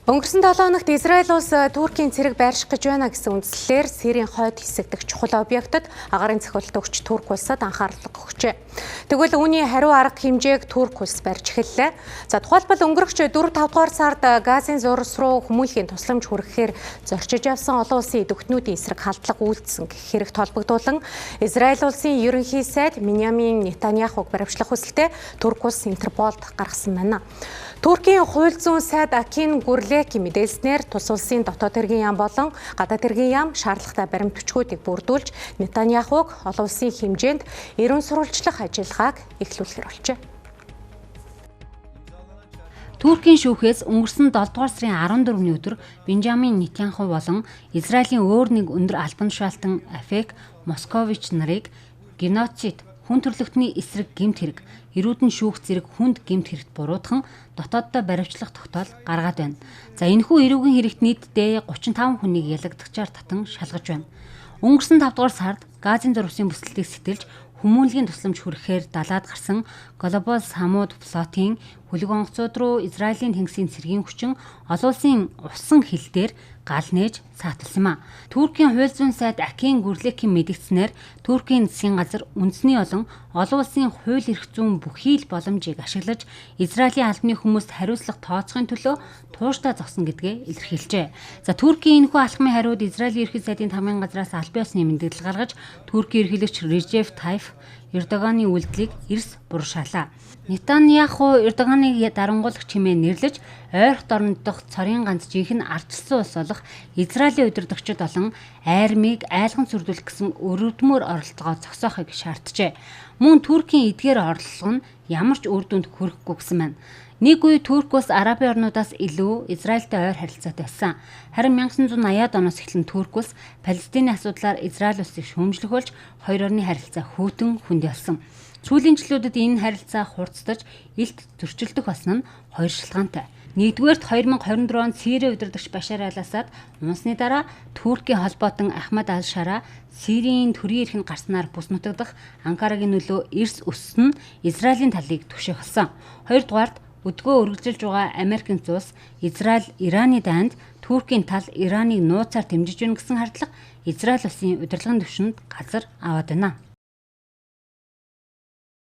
Өнгөрсөн 7 хоногт Израиль улс Туркийн цэрэг байрших гэж байна гэсэн үндслээр Сирийн хойд хэсэг дэх чухал объектод агаарын цохилт өгч Турк улсад анхаарал өгчээ. Тэгвэл үүний хариу арга хэмжээг Турк улс барьж эхэллээ. За, тухайлбал, өнгөрөх 4 5 дугаар сард Газын зурс руу хүмүүнлэгийн тусламж хүргэхээр зорчиж явсан олон улсын идэвхтнүүдийн эсрэг халдлага үйлдсэн гэх хэрэг холбогдуулан Израиль улсын ерөнхий сайд Биньямин Нетаньяхуг баривчлах хүсэлтэд Турк улс Интерполд гаргасан байна. Туркийн хууль зүйн сайд Акин Гүрлекийн мэдээлснээр тус улсын дотоод хэргийн яам болон гадаад хэргийн яам шаардлагатай баримт бичгүүдийг бүрдүүлж, Нетаньяхуг олон улсын хэмжээнд эрен сурвалжлах ажиллагааг эхлүүлэхээр болжээ. Туркийн шүүхээс өнгөрсөн 7 дугаар сарын 14-ний өдөр Бенжамин Нетаньяху болон Израилийн өөр нэг өндөр албан тушаалтан Афек Москович нарыг геноцид, хүн төрөлхтний эсрэг гэмт хэрэг, эрүүдэн шүүх зэрэг хүнд гэмт хэрэгт буруутхан дотооддоо баривчлах тогтоол гаргаад байна. За, энэхүү эрүүгийн хэрэгт нийтдээ 35 хүнийг ялагдагчаар татан шалгаж байна. Өнгөрсөн 5 дугаар сард Газын зурвасын бүслэлтийг сэтэлж, хүмүүнлэгийн тусламж хүргэхээр далаад гарсан Global Sumud флотын хөлөг онгоцууд руу Израилийн тэнгисийн цэргийн хүчин олон улсын усан хил дээр гал нээж сааталсан юм а. Туркийн хууль зүйн сайд Акин Гүрлекийн мэдэгдсэнээр Туркийн засгийн газар үндэсний болон олон улсын хууль эрх зүйн бүхий л боломжийг ашиглаж, Израилийн албаны хүмүүст хариуцлага тооцохын төлөө тууштай зогсон гэдгээ илэрхийлжээ. За, Туркийн энэхүү алхмын хариуд Израилийн ерөнхий сайдын таамгийн газраас албан ёсны мэдээлэл гаргаж, Туркийн ерөнхийлөгч Режеп Тайф Эрдоганы үйлдэлийг эрс буршаалаа. Нетаньяху Эрдоганыг дарангуулагч хэмээн нэрлэж, ойрхон орнод дахь цорын ганц жинхэнэ ардчилсан улс болох Израилийн удирдагчид болон армийг айлган сүрдүүлэх гэсэн өрөвдмөр оролдлогоо зогсоохыг шаарджээ. Мөн Туркийн эдгээр оролдлого нь ямар ч үр дүнд хүрэхгүй гэсэн байна. Нэг үе Турк улс Арабын орнуудаас илүү Израильтэй ойр харилцаатай байсан. Харин 1980-ад оноос эхлэн Турк улс Палестины асуудлаар Израиль улсыг шүүмжлэх болж, хоёр орны харилцаа хүйтэн хүнд болсон. Сүүлийн жилүүдэд энэ харилцаа хурцдаж, илт зөрчилдөх болсон нь хоёр шалтгаантай. Нэгдүгээрт, 2024 онд Сирийн удирдагч Башар аль-Асад унсны дараа Туркийн холбоотон Ахмад аль-Шара Сирийн төрийн эрхэнд гарснаар бүс нутаг дахь Анкарагийн нөлөө эрс өссөн нь Израилийн талыг түгшээх болсон. Хоёрдугаарт, өдгөө үргэлжилж байгаа Америк нэгдсэн улс Израиль Ираны дайнд Туркийн тал Ираныг нууцаар дэмжиж байна гэсэн хардлага Израиль улсын удирдлагын түвшинд газар аваад байна.